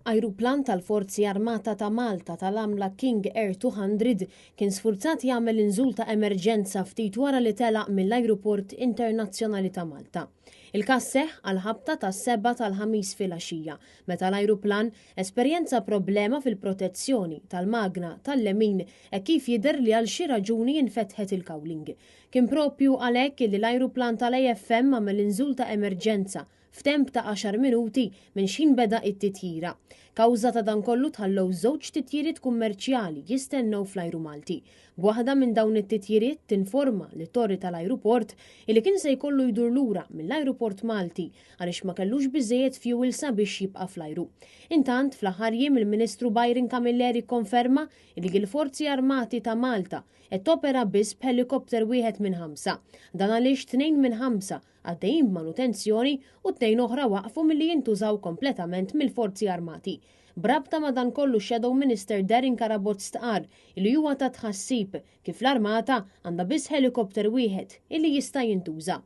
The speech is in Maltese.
Ajruplan tal-Forzi Armata ta' Malta tal-għamla King Air 200 kien sfurzat jagħmel inżul ta' emerġenza ftit wara li telaq mill-Ajruport Internazzjonali ta' Malta. Il-każ seħħ għall-ħabta tas-sebgħa tal-Ħamis filgħaxija, meta l-ajruplan esperjenza problema fil-protezzjoni tal-magna tal-lemin hekk kif jidher li għal xi raġuni infetħet il-cowling. Kien proprju għalhekk illi l-ajruplan tal-AFM għamel inżul ta' emerġenza f'temp ta' għaxar minuti minn x'ħin beda it-titjira. Kawża ta' dan kollu tħallew żewġ titjiriet kummerċjali jistennew fl-ajru Malti. B'waħda minn dawn it-titjiriet tinforma lit-torri tal-ajruport illi kien se jkollu jdur lura mill-ajruport Malti għaliex ma kellux biżżejjed fuel sabiex jibqa' fl-ajru. Intant, fl-aħħar jiem il-Ministru Byron Camilleri kkonferma illi l-Forzi Armati ta' Malta qed topera biss b'ħelikopter wieħed minn ħamsa. Dan għaliex tnejn minn ħamsa għaddejjin b'manutenzjoni u tnejn oħra waqfu milli jintużaw kompletament mill-Forzi Armati. B'rabta ma' dan kollu x-Shadow Minister Darren Carabott stqarr illi huwa ta' tħassib kif l-Armata għandha biss ħelikopter wieħed illi jista' jintuża.